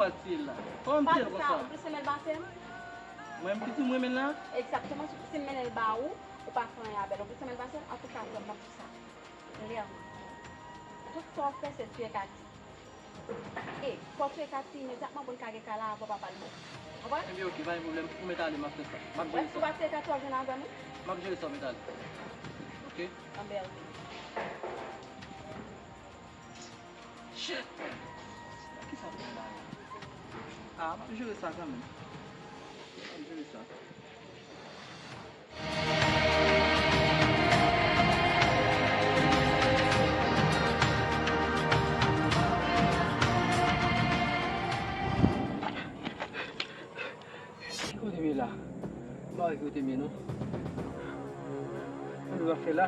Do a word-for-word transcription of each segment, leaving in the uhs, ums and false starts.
Pati la. Kòman m te konsa? Ou vle se mèl pase m? Mwen menm ki di m renmen l la? Egzakteman, si m mennen l ba ou, ou pa fè anyen avè l. Ou vle se mèl pase m? Antouka, frè m, m ap di sa. Klèman. Tout sa w fè, se tiye Kati. E, fò w tiye Kati imedyatman pou l ka gen kay la avan papa l mouri. Konprann? Ebyen, oke, pa gen pwoblèm. Ou mèt ale, m ap fè sa. M ap jere sa. Ou pa tiye Kati, w ap jwenn avè m, wi. M ap jere sa, ou mèt ale. Oke? Anbède. Shit! Kisa pou m ba yo? Ah, m ap jere sa kanmenm. M ap jere sa. Ki kote m ye la? M pa wè ki kote m ye non. Sa m ap fè la?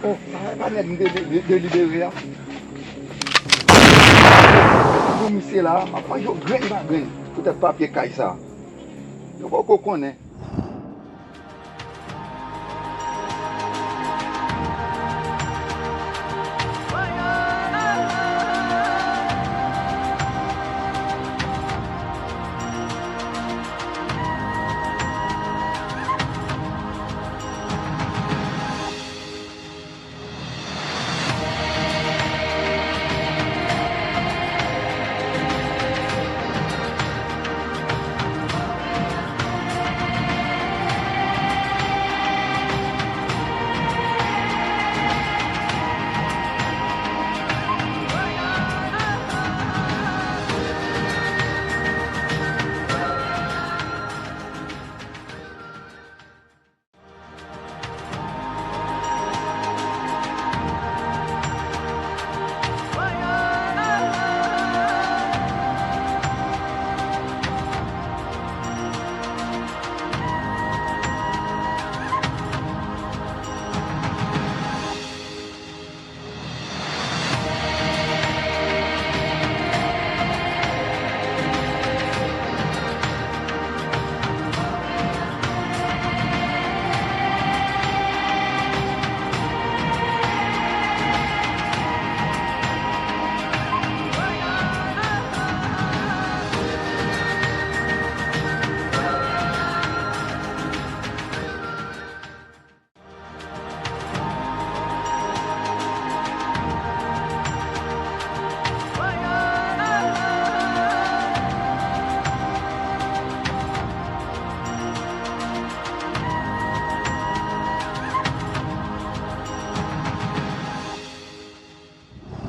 Oh, pa, pa nèg m de, de, de, delibere a. Pou misye la, m ap manje yo grenn pa grenn. Poutèt papye kay sa. Yo poko konnen.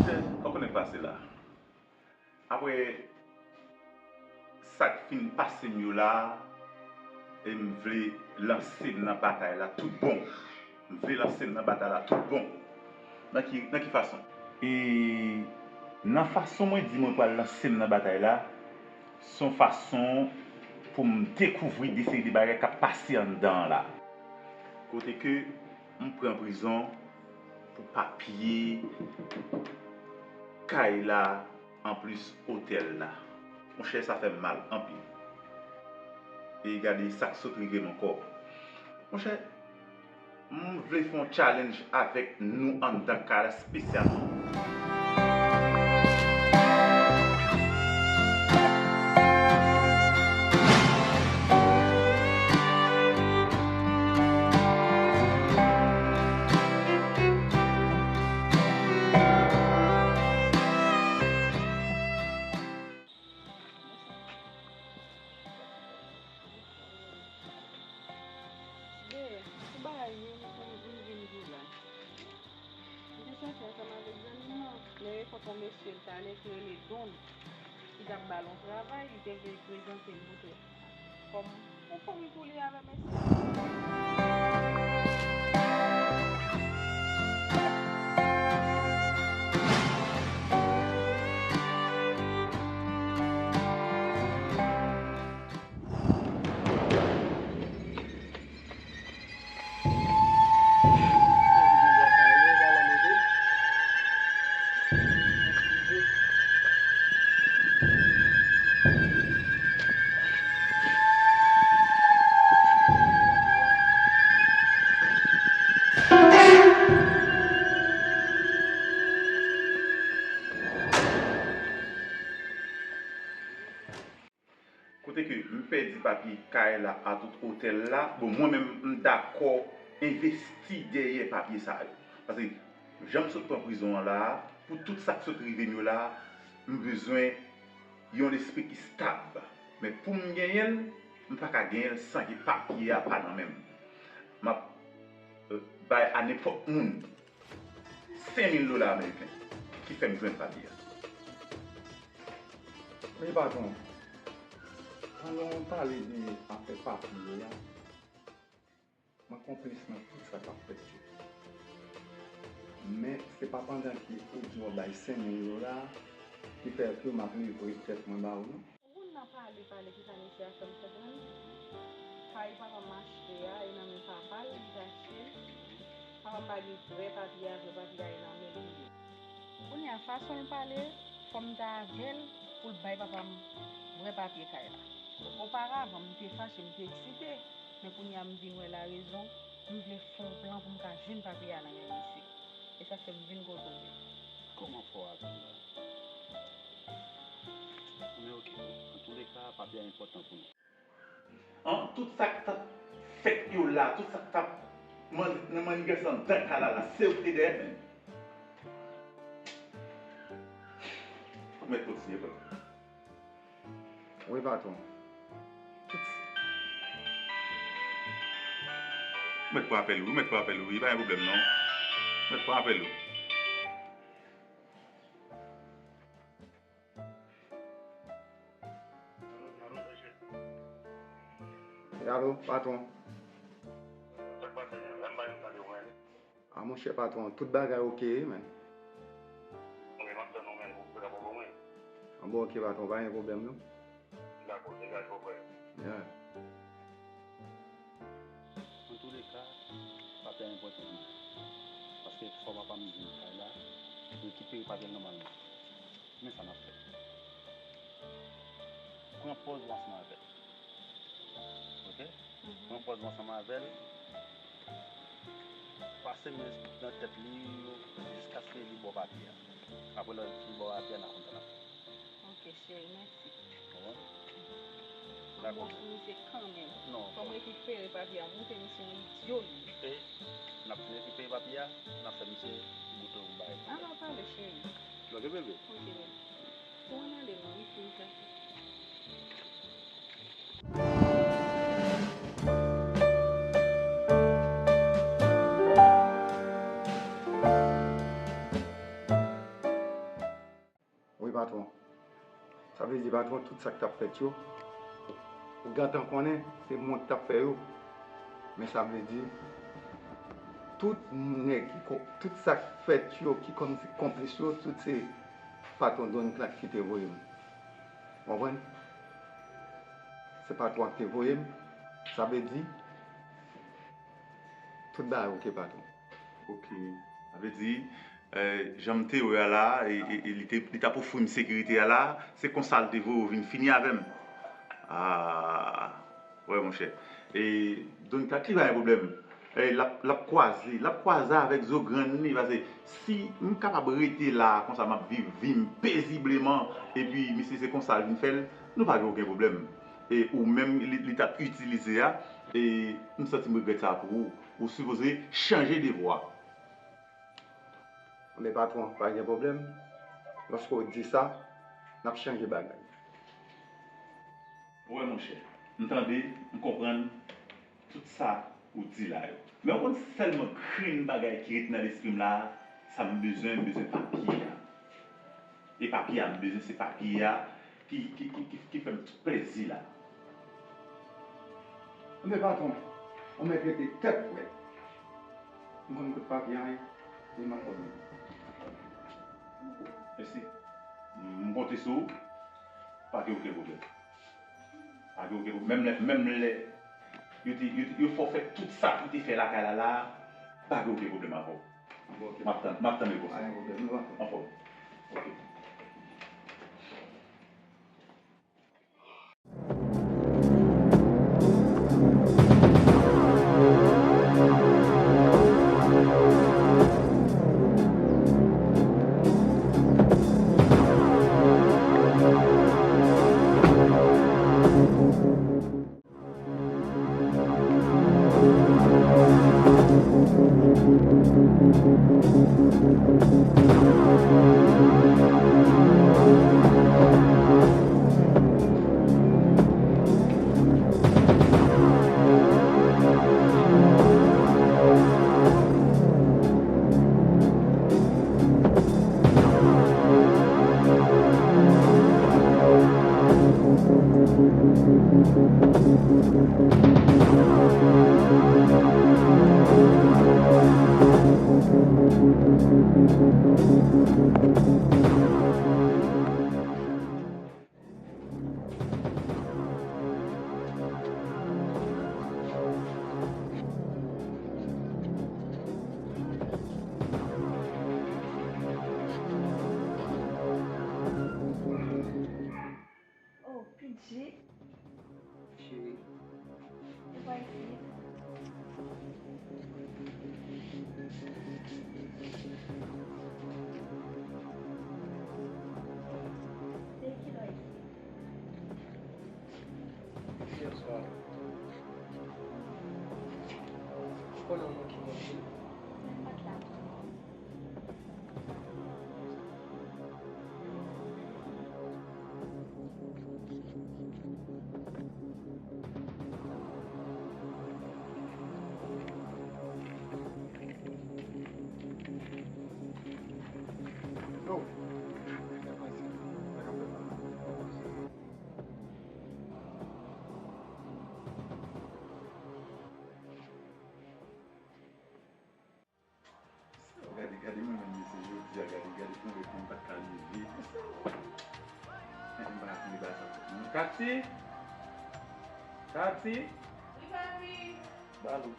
Chèz, ou konnen k pase la. Apre sa k fin pase m yo la, e m vle lanse m nan batay la tout bon. M vle lanse m nan batay la tout bon. Nan ki, nan ki fason? E nan fason mwen di mwen pral lanse m nan batay la, se yon fason pou m dekouvri de seri de bagay k ap pase anndan an la. Kote ke m pran prizon pou papye kay la, anplis otèl la. Monchè, sa fè m mal anpil. E gade sa k sot rive m ankò. Monchè, m vle fè yon challenge avèk nou anndan kay la espesyalman. Be, ou bay wi, m, m, m vin di la. M te chèche ansanm avèk zanmi m nan, men e fòk yon mesye talè ki rele Don, ki t ap ba l yon travay, li te vle prezante m poutèt kòm yon fanmi pou li avè mesye. Kote ke m pèdi papye kay la atout otèl la, bon, mwen menm, m dakò envesti dèyè papye sa yo. Paske jan m sot pran prizon an la a, pou tout sa k sot rive m yo la a, m bezwen yon lespri ki stab. Men pou m genyen l, m pa ka genyen l san ke papye a pa nan men m. M ap, euh, bay a nenpòt moun senk mil dola ameriken ki fè m jwenn papye a. Wi, patwon. Pandan w pale de afè papye yo la, mwen konplis nan tout sa k ap fèt yo. Men se pa pandan ke ou di w ap bay senk mil dola ki fè ke m ap livre tèt mwen ba ou, non. Ou konn nan pale, pale, kisa mesye a fè m konprann? Kay papa m achte a, e nan men papa l li t achte l. Papa m pa gen vrè papye a, vrè papye a e nan men l li ye. Kounye a, fason l pale, fò m ta avè l pou l bay papa m vrè papye kay la. Oparavan, m te fache, m te eksite, men kounye a, m vin wè larezon, m vle fè yon plan pou m ka jwenn papye a nan men misye. E sa k fè m vin kote w. Kòman fò w avè m la? Men oke, antouleka, papye a enpòtan pou nou. An, tout sa k t ap fèt yo la, tout sa k t ap man-, nan mannigans anndan kay la la, se ou ki te dèyè l, men. Ou mèt kontinye, frè. Wi, patwon. Tout. Ou mèt pran apèl ou, ou mèt pran apèl ou, wi, pa gen pwoblèm non. Ou mèt pran apèl ou. Alo, patwon. A, monchè patwon, tout bagay oke, wi, men. An bon, oke, patwon, pa gen pwoblèm, non. Yeah. Antouleka, papye a enpòtan pou mwen. Paske fò papa m jwenn kay la, rekipere papye l nòmalman. Men sa n ap fè. Pran pòz ou ansanm avè l. Oke? Pran pòz ou ansanm avè l. Pase men nan tèt li jiskaske li ba w papye a. Apre lè l fin ba w papye a, n a konn sa n ap fè. Oke, cheri, mèsi. Konprann? Dakò. Bon, pou misye kanmenm. Non. Fò m rekipere papye a, moute misye yon idyo li. E, n ap fin rekipere papye a, n ap fè misye goute yon bagay. An nou pale, cheri. Oke, bebe. Oke, bebe. Bon, ann ale non, wi, pou m chache. Wi, patwon. Sa vle di, patwon, tout sa k t ap fèt yo, ou gentan konnen se mwen k t ap fè yo. Men sa vle di, tout nèg ki ko-, tout sa k fèt yo, ki kòmsi konplis yo, tout se patwon Don Clark ki te voye m. Konprann? Se patwon k te voye m. Sa vle di, tout bagay oke, patwon. Oke. Sa vle di, eh, jan m te wè a la, e, e, e li te, li t ap ofri m sekirite a la, se konsa l te voye w vin fini avè m. Ah, wè, monchè. E, Don Clark, li pa gen pwoblèm. E, l ap, l ap kwaze, l ap kwaze avèk zo grann li, paske si m kapab rete la, konsa m ap viv vi m pezibleman, epi misye se konsa l vin fè l, nou pa gen okenn pwoblèm. E ou menm, li, li t ap itilize a, e m santi m regrèt sa pou ou. Ou sipoze chanje de vwa. Men patwon, pa gen pwoblèm. Lòske w di sa, n ap chanje bagay. Ou wè, monchè, m tande, m konprann tout sa ou di la yo. Men ou konn sèlman grenn bagay ki ret nan lespri m la, sa m bezwen, m bezwen papye a. E papye a m bezwen, se papye a ki, ki, ki, ki, ki fè m tout plèzi la. Men patwon, ou mèt rete tèt frèt. M konn kot papye a ye, e m ap ba w li. Mèsi. M konte sou ou. Pa gen okenn pwoblèm. Pa gen okenn pwoblèm. Menm lè, menm lè yo te, yo te, yo fè w fè tout sa pou te fè lakay la la, pa gen okenn pwoblèm avè w. Bon, ok. M ap tann, m ap tann repons la. Pa gen pwoblèm, nou anfòm. Anfòm. Ok. Oh, P J. Cheri. Ou pa isit? De kilè w isit? Yè swa. Ou konnen yon moun ki mouri? Men m pa t la tou. Yo, sa k pase? Sa k ap fèt la? Gade, gade mwen menm mesye, jodi a, gade, gade pou mwen pou m pa t ka leve. Men m pa ka tande bagay sa fèt non. Katy! Katy! Wi, papi. Ba l ou.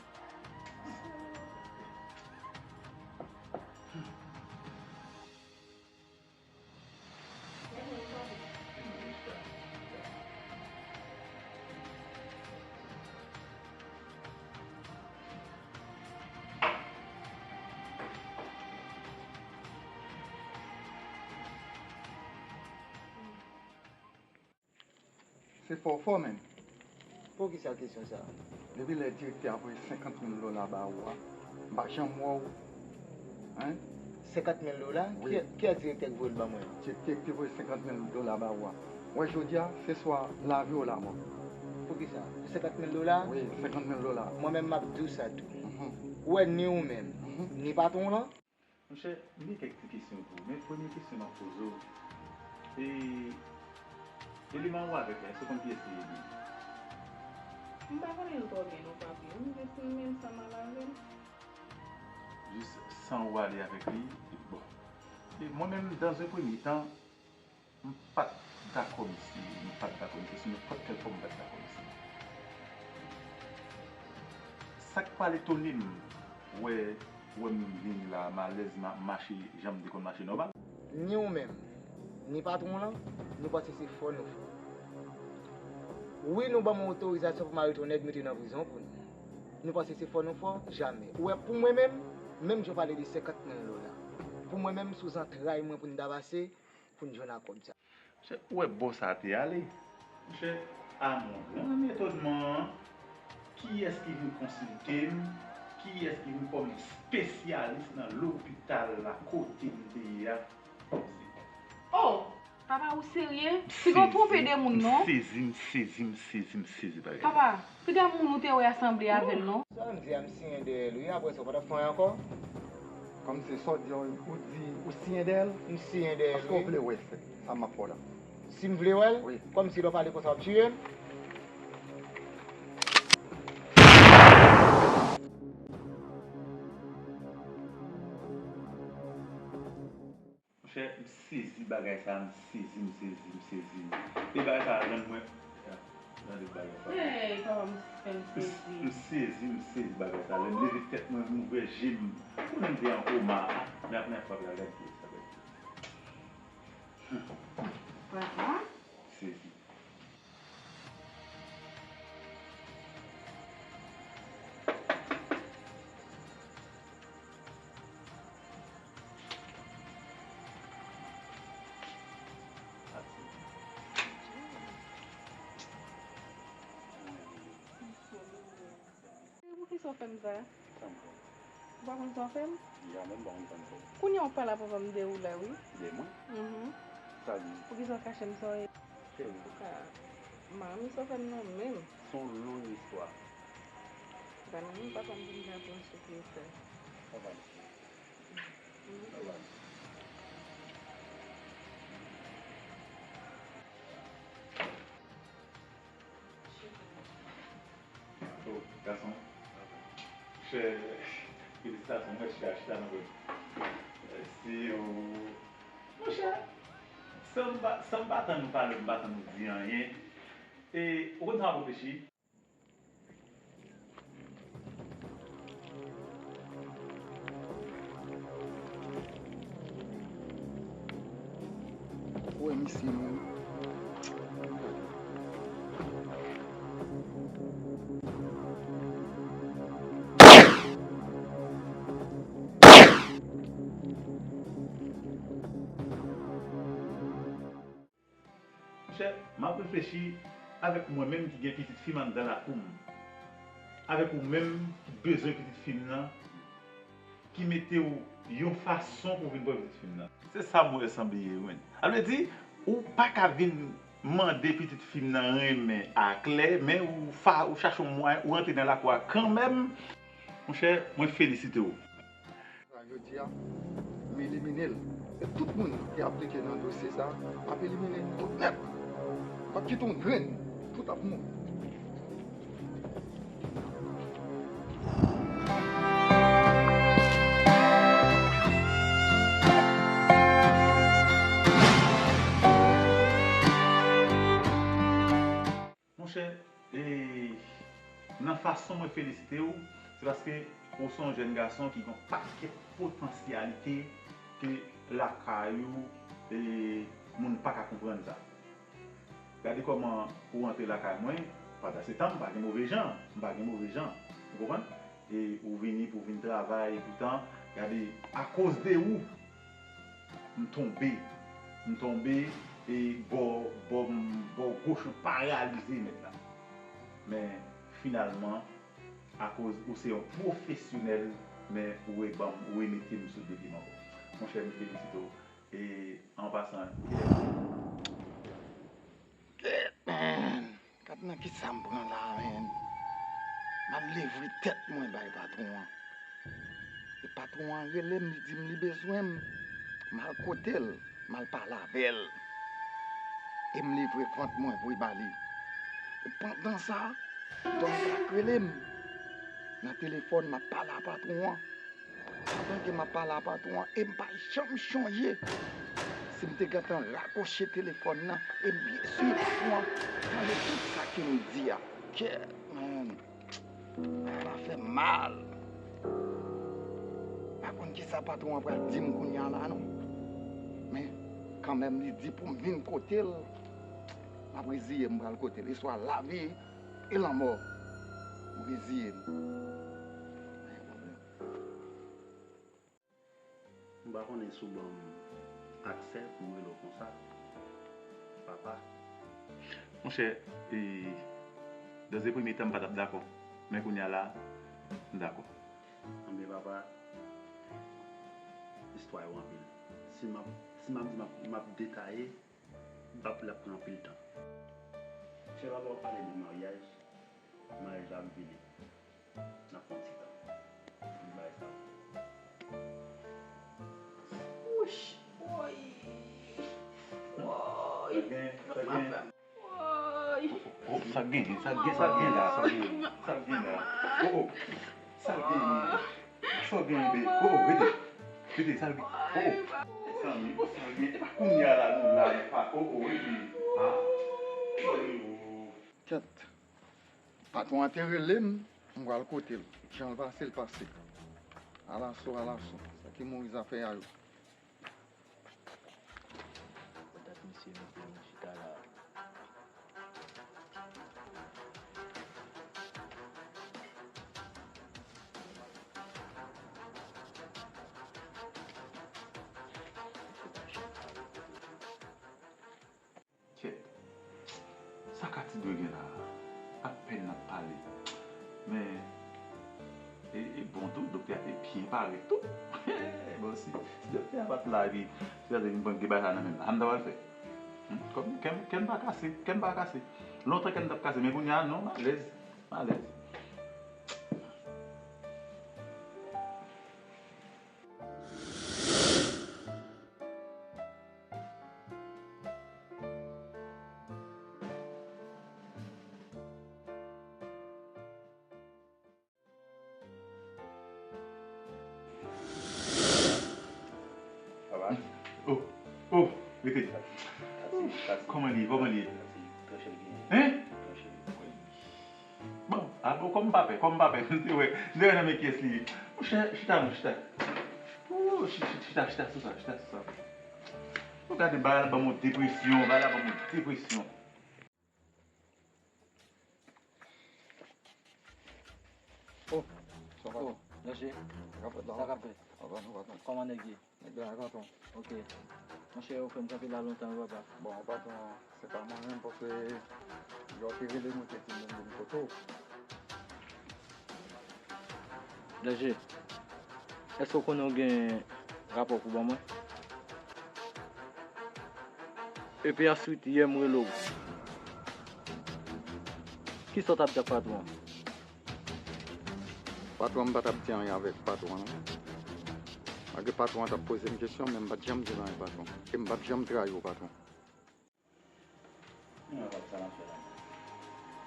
Se fò w fò menm. Poukisa kesyon sa a? Depi lè direktè a voye senkant mil dola ba ou a, m pa janm wè w. Hein? Senkant mil dola? Wi. Kiyès, kiyès direktè ki voye l ba mwen? Direktè ki te voye senkant mil dola ba ou a. Ou wè jodi a, se swa lavi ou lamò. Poukisa? Pou senkant mil dola? Wi, senkant mil dola. Mwen menm m ap di w sa tou. Mhm. Ou wè ni ou menm, mhm, ni patwon w lan? Monchè, m gen kèk ti kesyon pou ou, men premye kesyon m ap poze w, e, eleman ou avèk la, èske w konn kiyès li ye byen? M pa konnen l twò byen non, papi. M jis renmen l, san mal avè l. Jis san ou ale avèk li, bon. E mwen menm, dans un premier temps, m pa t dakò, mesye. M pa t dakò, mesye. Sou nenpòt kèl fòm, m pa t dakò, mesye. Sa k pral etone m, wè, wè m vini la, m alèz, m ap mache jan m te konn mache nòmal. Ni ou menm, ni patwon w lan, nou panse se fò nou fò. Wi, nou ban mwen otorizasyon pou m al retounen mete nan prizon pou nou. Nou panse se fò nou fò? Jamè. Ou wè, pou mwen menm, menm jan w pale de senkant mil dola. Pou mwen menm, sou zantray mwen pou n ta pase, pou n jwenn ak kòb sa. Monchè, ou wè bò sa te ale? Monchè, a mon gran etònman, kiyès ki vin konsilte m, kiyès ki vin kòm espesyalis nan lopital la kote m te ye a? Oh! Papa, ou serye? Piga w twonpe de moun, non? M sezi, m sezi, m sezi, m sezi bagay. Papa, piga moun ou te wè a sanble avè l, non? Sa m di a, m siyen dèyè l, wi. Apre sa, ou pa t ap fè anyen ankò? Kòmsi sa w di a, ou di ou siyen dèyè l? M siyen dèyè l, wi. Èske w vle wè sa m ap fè w la? Si m vle wè l? Wi. Kòmsi lè w pale konsa, w ap tiye m? Monchè, m sezi bagay sa, m sezi, m sezi, m sezi. E bagay sa a rann mwen, gade bagay sa. Hey, papa, m fè m sezi. M sezi, m sezi bagay sa. Lè m leve tèt mwen, m ouvè je m, konnen m te an koma. Men apre, apre, apre, gade sa, gade. Papa? Sezi. Poukisa w fè m sa? Sa m fè w? Ou pa konn sa w fè m? Ya, menm pa konn sa m fè w. Kounye a w pale a papa m de ou la, wi. De mwen? Mhm. Sa l di? Poukisa w kache m sa w ye? Cheri. Antouka, manmi sa w fè m nan menm. Se yon long istwa. Ba nan men papa m pou m ka pran souf li fè. Papa m. Mhm. Papa m. Cheri. Gason, monchè, felisitasyon, mwen chita, chita nan kòd. Mèsi, o. Monchè, san m pa, san m pa tann ou pale, m pa tann ou di anyen. E, ou konn sa m ap reflechi? Ou wè misye menm. Monchè, m ap reflechi avèk mwen menm ki gen pitit fi m anndan lakou m, avèk ou menm ki bezwen pitit fi m nan, ki mete w yon fason pou w vin pran pitit fi m nan. Se sa m wè sanble ye, wi. Sa vle di, ou pa ka vin mande pitit fi m nan renmen aklè, men ou fa, ou chache yon mwayen, ou rantre nan lakou a kanmenm. Monchè, mwen felisite w. Jodi a, m elimine l. E tout moun ki aplike nan dosye sa a, m ap elimine tout nèt. M p ap kite yon grenn. Tout ap mouri. Monchè, e, nan fason mwen felisite w, se paske ou se yon jèn gason ki gen yon pakèt potansyalite ke lakay ou, e, moun pa ka konprann sa. Gade kòman ou antre lakay mwen, pandan se tan m pa gen move jan, m pa gen move jan, ou konprann? E ou vini pou vin travay, epoutan, gade, akoz de ou, m tonbe, m tonbe, e bò, bò, bò goch mwen paralize nèt la. Men, finalman, akoz ou se yon pwofesyonèl, men ou reban m, ou remete m sou de pye m ankò. Monchè, m felisite w. E, an pasan, Kèt, man! Gad nan kisa m pran la, man! M al leve tèt mwen bay patwon an. E patwon an rele m, li di m li bezwen m. M al kote l, m al pale avè l. E m livre vant mwen voye ba li. E pandan sa, Don Gak rele m nan telefòn, m ap pale a patwon an. Pandan ke m ap pale a patwon an, e m pa janm chonje si m te gentan rakwoche telefòn nan, e m byen si patwon an tande tout sa ke m di a. Kèt, man! Sa fè m mal. M pa konn kisa patwon an pral di m kounye a la, non. Men, kanmenm, li di pou m vin kote l. M ap reziye m, m pral kote l. E swa lavi e lanmò. M reziye m. Pa gen pwoblèm. M pa konnen si w ban m aksè pou m rele w konsa, papa. Monchè, e, dans de premye tan, m pa t ap dakò. Men kounye a la, m dakò. Anben, papa, istwa yo anpil. Si m ap, si m ap di m ap, m ap detaye, m p ap, l ap pran anpil tan. Chè papa, w pale de maryaj, maryaj la ap vini. N ap pran ti tan pou n bay sa. Wouch! Woy! Woy! Sa gen, sa gen. Woy! Oh, sa gen, sa gen, sa gen la, sa gen, sa gen la. Oh, oh. Sa gen, sa gen, be. Oh, oh, rete. Rete, sa gen. Oh, oh. Mezanmi, oh, sa gen. E pa kounye a la nou la, nou pa. Oh, oh, rete. Ah. Kèt. Patwon an te rele m, m pral kote l. Jan l pase, l pase. Alaso, alaso. Sa ki mouri zafè a yo. Dat misye mete nou chita la. Kèt. Sa ka ti dwe gen la? Apèn n ap pale. Men, e, e bon tou, doktè a te byen pare tou. Bon, si, si doktè a pa t la, epi si sa te vin pran gen bagay sa nan men l la, sa m ta pral fè? Hmm? Kòm kè m, kè m pa kase, kè m pa kase. Lontan kè m t ap kase, men kounye a, non, m alèz, m alèz. Rete. Kòman li ye? Kòman li ye? Hein? Bon, a bon, kòm m pa pè, kòm m pa pè, m te wè, m te wè nan men kiyès li ye. Monchè, chita non, chita. Ooh, chi-, chi-, chita, chita sou sa, chita sou sa. Ou gade bagay la ban m yon depresyon, bagay la ban m yon depresyon. Oh, sa va? Oh, Danje. Rapòt la. Sa k ap fèt? Sa va, nou va. Kòman nèg ye? Nèg la, tonton. Ok. Monchè, ou fè m kanpe la lontan wi, papa. Bon, patwon, se pa mwen menm, paske lè w te rele mwen, te di m, m kote w. Danje, èske w konnen w gen rapò pou ban mwen? Epi answit, yè m rele w. Kisa w t ap di ak patwon an? Patwon an, m pa t ap di anyen avèk patwon an, non. Malgre patwon an t ap poze m kesyon, men m pa t janm di l anyen, patwon. E m pa t janm trayi w, patwon.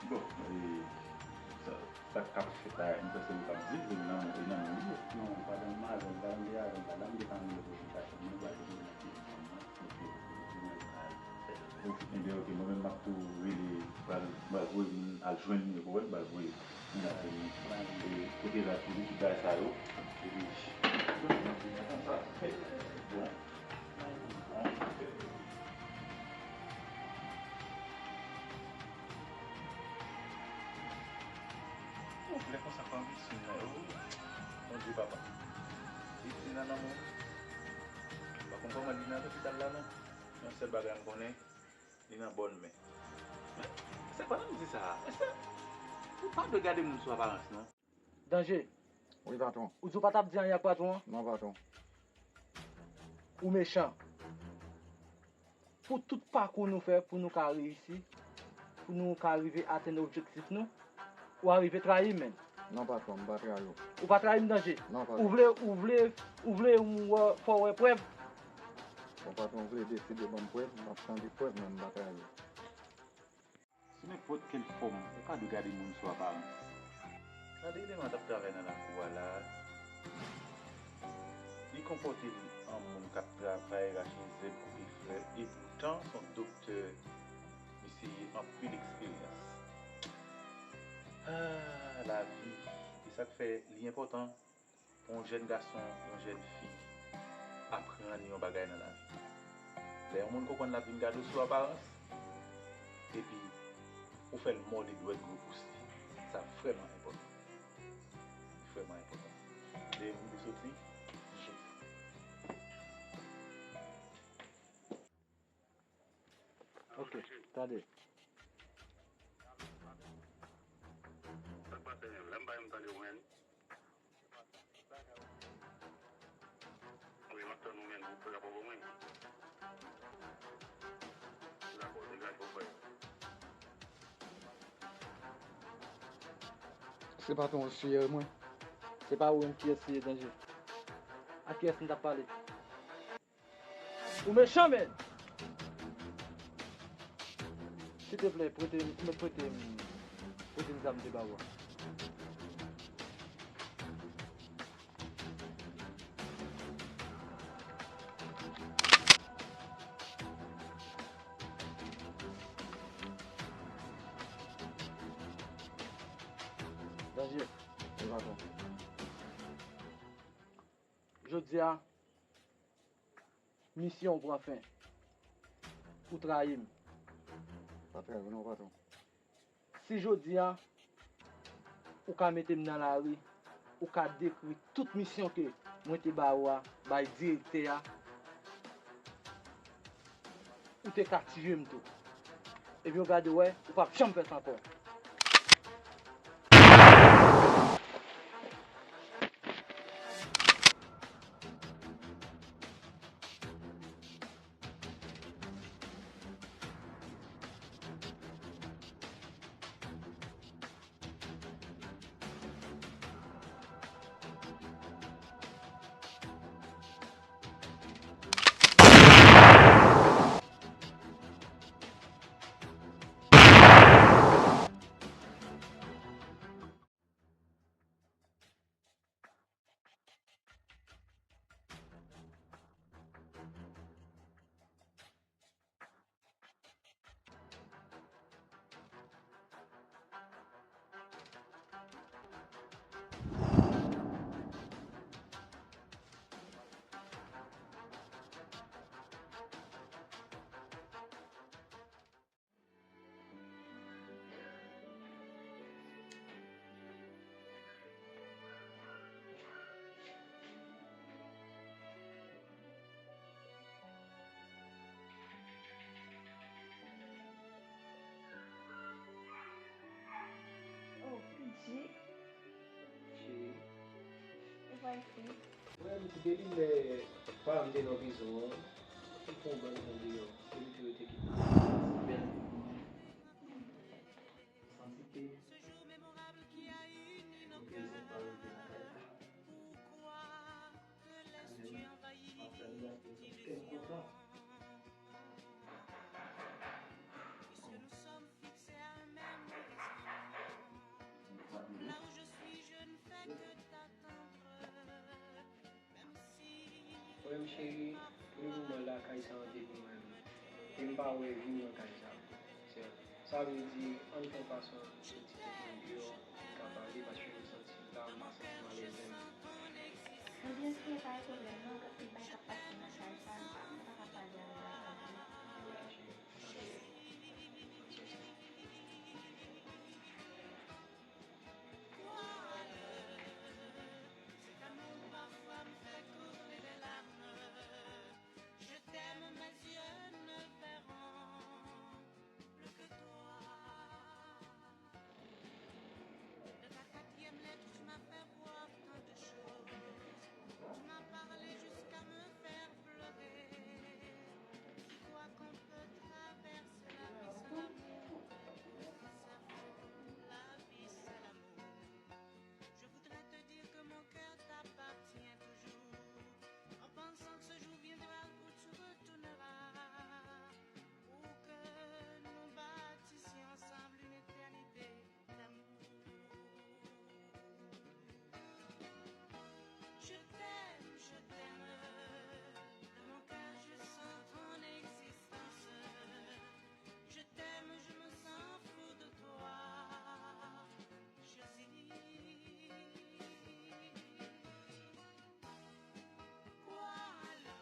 Bon, e, sa, sa k ap fèt la, m panse nou p ap di l, e nan, e nan men li ye. Non, pa nan madanm, pa nan de avè, pa nan de fanmi yo pou chita, nou pa de nan telefòn nan. Ebyen, ok, mwen menm, m ap tou rele, pral, pral voye moun al jwenn li, ou konprann? Pral voye moun al jwenn li. E kote Rad pou li, tout bagay sa yo. Epi, bon. Lè konsa, pa anvi sou mwen, o, Bondye, papa. Li nan nan mwen. M pa konn kòman li nan lopital la, non. Yon sèl bagay m konnen, li nan bòn men. Men, se pa nan m di sa a. Men se, ou pa dwe gade moun sou aparans, non. Danje. Wi, patwon. Ou di w pa t ap di anyen ak patwon an? Non, patwon. Ou mechan. Pou tout pakou nou fè, pou nou ka reyisi, pou nou ka rive atenn objektif nou, ou arive trayi m, menn. Non, patwon, m pa trayi w. Ou pa trayi m, Danje? Non, patwon. Ou vle, ou vle, ou vle m wè, fè w wè prèv? Bon, patwon, ou vle deside ban m prèv, m ap tande prèv, men m pa trayi w. Sou nenpòt kèl fòm, ou pa dwe gade moun sou aparans. Gade eleman k ap travay nan lakou a la a. Li konpòte li an moun k ap travay, rache zèb, koupe flè, epoutan, se yon doktè, misye gen anpil eksperyans. Ah, lavi, e sa k fè li enpòtan. Pou yon jèn gason, yon jèn fi aprann yon bagay nan lavi. Lè yon moun konprann l ap vin gade w sou aparans, epi ou fè l mòde dwèt gwo pous li, sa vrèman enpòtan. Vrèman enpòtan. Lè moun te soti, jis. Ok, tande. Sa k pase menm? Lè m pa menm tande w menm. Wi, m ap tann ou menm, ou fè rapò pou mwen. Dakò, degaje w frè. Se patwon w siye mwen. Se pa ou menm kiyès li ye, Danje. A kiyès m t ap pale? Ou mechan, menn! Silteplè, prete m, mèt prete m, prete m zam de ba ou a. Danje, e patwon. Jodi a, misyon pran fen. Ou trayi m. Pa trayi w non, patwon. Si jodi a, ou ka mete m nan lari, ou ka detwi tout misyon ke mwen te ba ou a, bay direktè a, ou te ka tiye m tou. Ebyen, w gade w wè, ou p ap janm fè sa ankò. Cheri. Ou pa ekri. Mwen, depi lè pa m te nan prizon an, m pran yon bann tan deyò. Depi tou yo te kite m. Bèl. Santi ke. Yo te di m pa rete nan kay la. Anmwey, m ap fè l gate, m kontan. Frè m cheri, pou le moman lakay sa an te pou mwen. E m pa wè vi m nan kay sa. Sè, sa vle di, ann fè yon fason pou ti tèt mwen deyò, m ka pale, paske m santi la, m pa santi m alèz menm. Ebyen, cheri, pa gen pwoblèm, non, gen anpil bagay k ap pase nan kay sa, m pa, m pa ka pale ann lakay. Vwala, cheri. Cet amour parfois me fait couler des larmes. Je t'aime, mes yeux ne verront plus que toi. De ta quatrième lettre, tu m'as fait voir tant de choses. Tu m'as parlé jusqu'à me faire pleurer. Dis-toi qu'on peut traverser la vie sans l'amour. Nous savons la vie sans l'amour. Je voudrais te dire que mon cœur t'appartient toujours, en pensant que ce jour viendra où tu retourneras, pour que nous bâtissions ensemble une éternité d'amour. Je t'aime, je t'aime, dans mon cœur je sens ton existence. Je t'aime, je me sens fou de toi, Josie. Crois-le,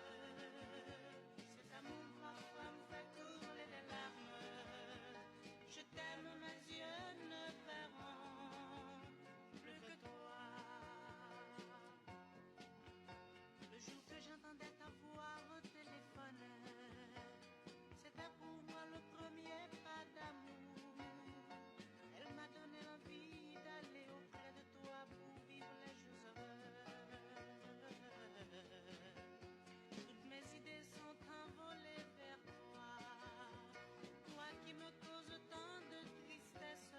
cet amour parfois me fait couler des larmes. Je t'aime, mes yeux ne verront plus que toi. Le jour que j'entendais ta voix au téléphone, c'était pour moi le premier pas d'amour. Elle m'a donné l'envie d'aller auprès de toi pour vivre les jours heureux. Toutes mes idées sont envolées vers toi, toi qui me causes tant de tristesse.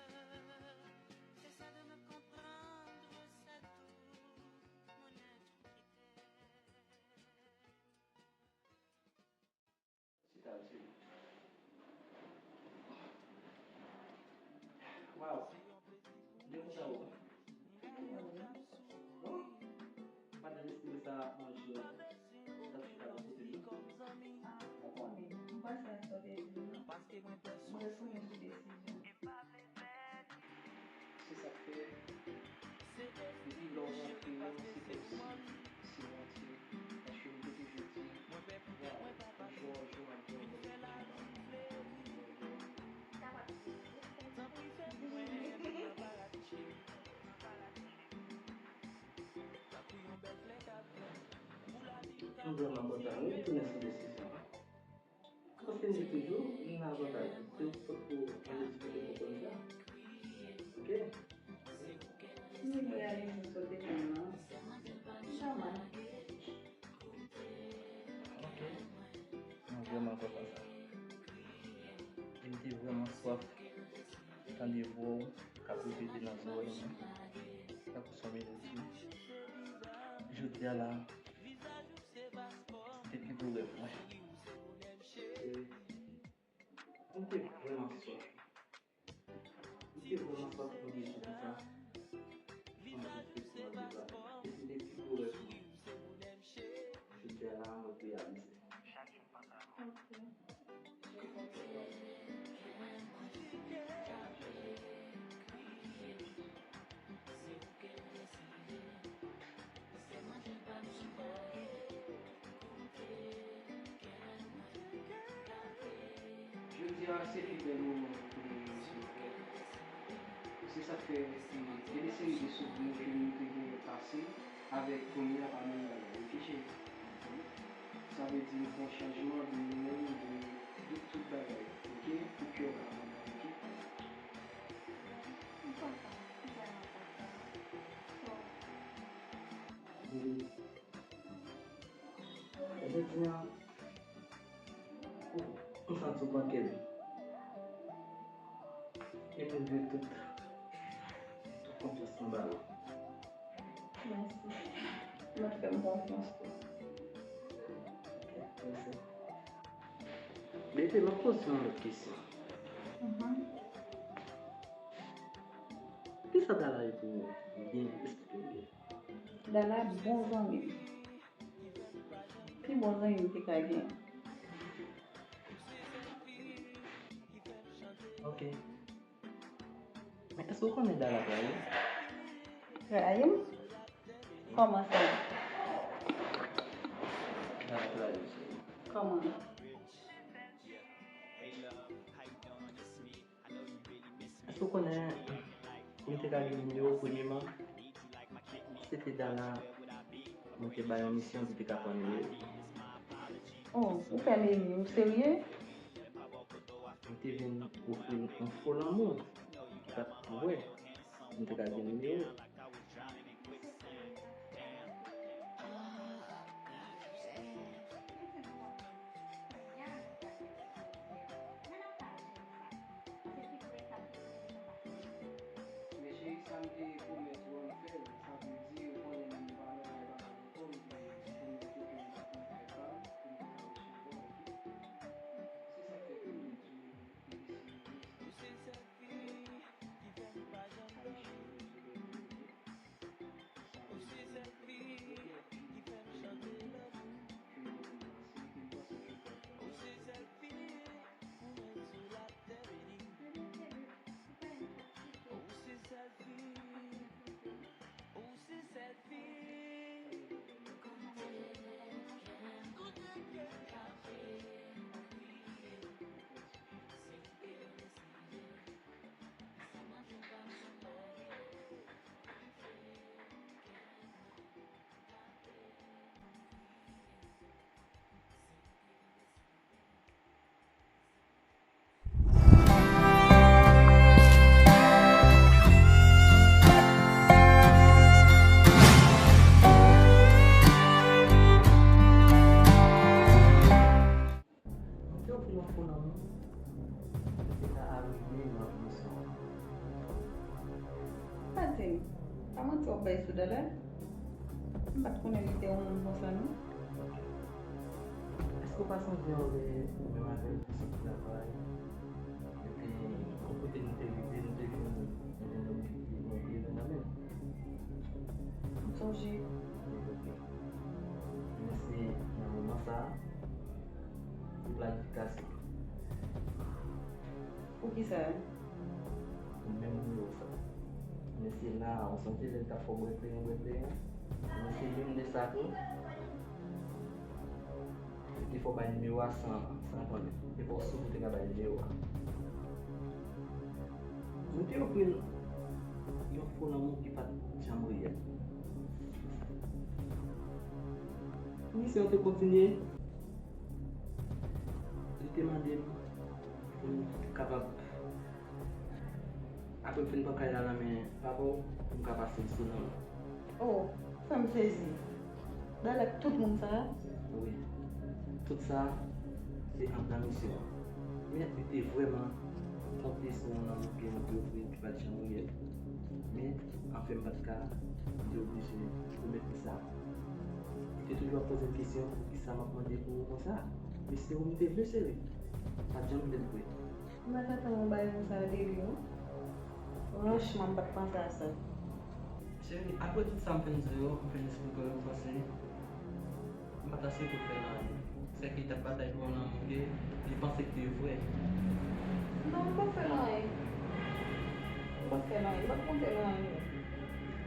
Essaie de me comprendre, c'est tout, mon être qui t'aime. Wow. Depi sa ou. Bon. Pandan lespri sa ap manje, l ap chita bò kote nou. Ah, ou konnen, m panse a sa w te di m nan. Mwen ret pou mwen pran desizyon. Se sa k fè, depi lè w rantre an, se kòmsi se w rantre, paske m te toujou di, waw, yon jou w ap jwe yon bèl jou pa m. M vrèman kontan wi pou tounen sou desizyon an. Kontinye toujou, vin nan avantaj. Se yon fòt pou mwen di kote pou konn sa. Ok? Si m reyalize sa w te di m nan, chama. Ok. Mwen vrèman kontan sa. E m te vrèman swaf tande vwa w k ap repete nan zòrèy mwen, tankou s on melodi. Jodi a la, se te pi gwo rèv mwen. E m te vrèman swaf. M te vrèman swaf pou li sou konsa. Ann fè festival de la. E se te pi gwo rèv mwen. Jodi a la, mwen reyalize. Ok. Jodi a se pi bèl moman pou mwen menm sou latè. Se sa k fè, e, gen de seri de souvni ke nou te genyen pase avèk kounye a pa menm bagay, ok cheri? Sa vle di nou fè yon chanjman de nou menm, de, de tout bagay, ok? Pou kè w ka kontan, ok? M kontan, m vrèman kontan. Jodi a, m santi w manke m. E m vle tout, tout konfyans mwen ba ou. Mèsi. M ap fè m konfyans tou. Ok, mèsi. Bebe, m ap poze w yon lòt kesyon. Mhm. Kisa Dala ye pou ou? Byen, eksplike m byen. Dala bon zanmi m. Pi bon zanmi m te ka gen. Ok. Men èske w konnen Dala trayi w? Trayi m? Kòman sa? Dala trayi w, cheri. Kòman? Èske w konnen, m te ka gen nimewo w premyeman? Se te Dala mwen te bay yon misyon pou te ka pran nimewo w. Oh, ou fè m ri, ou serye? M te vin ofri l yon fo lanmou ki pa t vrè. M te ka gen nimewo w. Men cheri, sa m te pwomèt ou an, m fè l. Sa vle di, ou konnen m pa nan kay papa m ankò, m te pwomèt ou ke m t ap nan kay pa m pou m te ka resevwa w, oke? Se sa k fè ke m di w, m te serye. M te ofri yon fo lanmou, se ta arive nan pwomotion an. Pa di m, pa manti w ap bay sou Dala? M pa t konnen li te yon moun konsa non. Èske w pa sonje yon lè ou menm avè l te sot travay, nou te, yon kote nou te rive, nou te jwenn yon jennonm ki te gen yon pye nan men l? M sonje. Men se nan moman sa a, se planifikasyon. Poukisa? Pou menm nimewo sa. Men se la, ou sonje lè l t ap fè w bwè kleren, bwè kleren? Men se youn de sa tou. Li te fè w bay nimewo a san, san konnen. Li te fè w sou pou te ka bay nimewo a. Nou te ofri l yon fo lanmou ki pa t janm reyèl. Misyon an te kontinye. Li te mande m pou m kapab, apre m fin pran kay la nan men papa w, pou m ka pase l sou non l. Oh, sa m sezi. Dala ak tout moun sa a? Wi. Tout sa, se anndan misyon an. Men li te vrèman konte sou yon lanmou ke nou te ofri l ki pa t janm reyèl. Men, anfen, m pa t ka, m te oblije pwomèt li sa. Li te toujou ap poze m kesyon, poukisa m ap mande pou ou konsa? Men se ou m te vle, cheri. M pa t janm vle l vre. M pa t atann yon bagay konsa de li, non. Franchman, m pa t panse a sa. Cheri, apre tout sa m fin di w, m fin esplike w yo, m panse m pa ta swete w fè l anyen. Sèke li t ap batay pou yon lanmou ke li panse ki te vrè. Non, m p ap fè l anyen. M p ap fè l anyen. M p ap konte l anyen.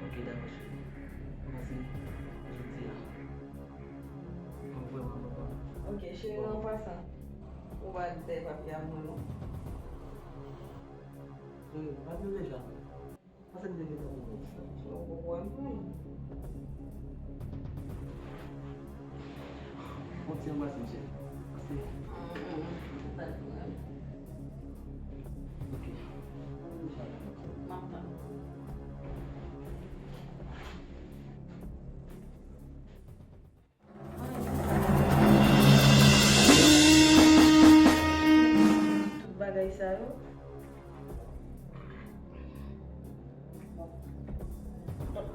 Ok, dakò, cheri. M panse jodi a, mwen vrèman kontan. Ok, cheri, an pasan, ou pa di dèyè papye a mwen, non. Cheri, pa di deja. Pase m te gentan pou mwen. Ou konprann mwen. Bon, ti anbrase, mesye. Pase. Mm, mm, pa de pwoblèm. Ok. M ap tann. M ap tann.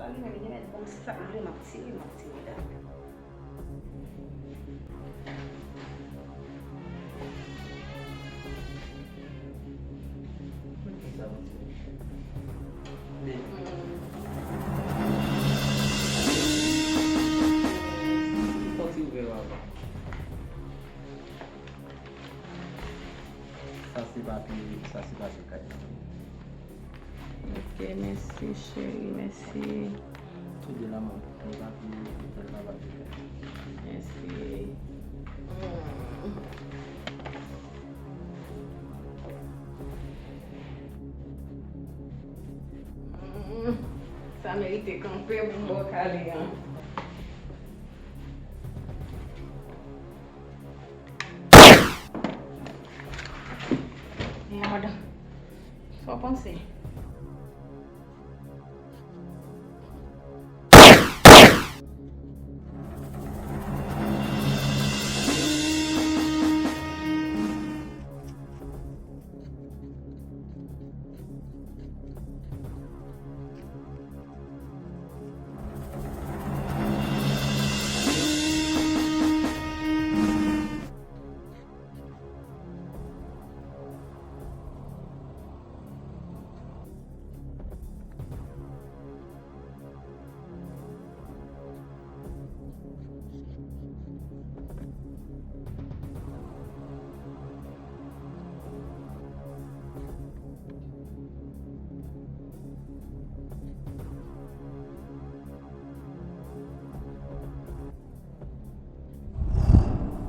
Li menm, li mèt bon, se sa k vle, m ap tire, m ap tire dat. Fò ti ouvè yo avan. Sa se papye, sa se papye kay la. Ok, mèsi, cheri, mèsi. Tout de la mò, papye, papye kay. Mèsi. Sa merite kanpe pou m ba w kale an. Mèd. Sa w panse?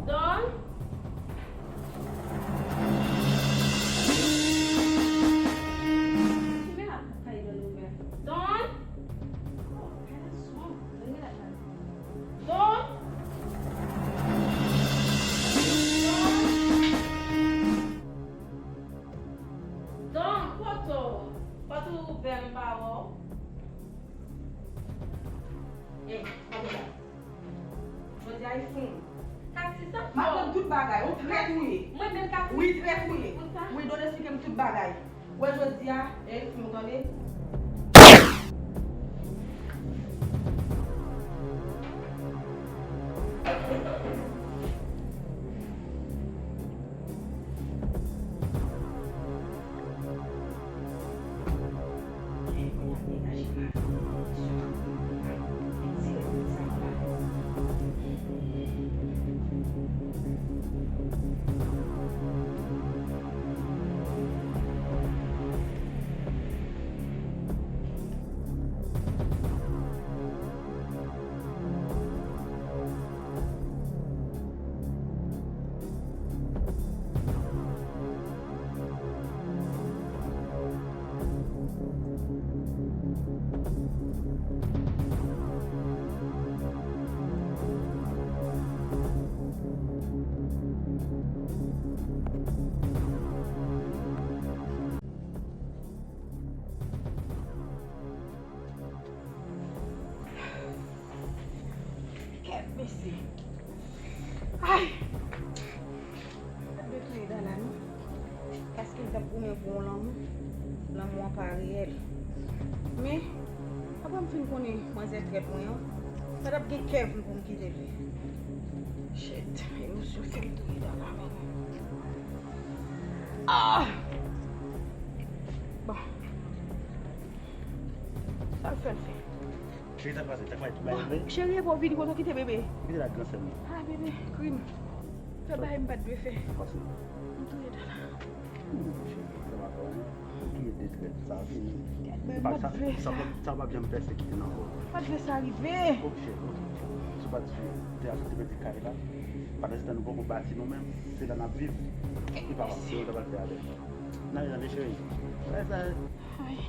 Don? Don? Don? Don? Don, kote w? Pòt ou ouvè, m pa wè w. Eh, kote w? Jodi a, e fou. Katis, sa fò. M aprann tout bagay. Ou trèt ou ye. Mwen menm, Katis. Wi, trèt ou ye. Wi, Don, esplike m tout bagay. Wè jodi a, e fou, tande. Kèt, mesye. Ay! M pa t dwe touye Dana, non. Paske l t ap goumen pou yon lanmou. Lanmou an pa reyèl. Men, apre m fin konnen manzè trèt mwen an, sa t ap gen kè vre pou m kite l. Shit, emosyon fè m touye Dana, men. Ah! Bon. Sa l fè, l fè. Cheri, sa k pase? Sa k pase? Tout bagay vre? Cheri, epa w vini kote w kite bebe? Kite la gran sè m nan. Ah, bebe, krim. Fè bagay m pa t dwe fè. Pase. M touye Dana. Hmm, cheri, sa va fè w, non. Ou touye de trèt, sa vini. Sa, sa, sa p ap janm pèsekite nan kò w. Pa t vle sa rive. Ok, cheri, ok. Si w pa t vle, te aksepte pèdi kay la. Pandan se tan nou poko bati nou menm, se la n ap viv. E papa, se ou ta pral fè avè l. N ale tande, cheri. Wè sa. Ay.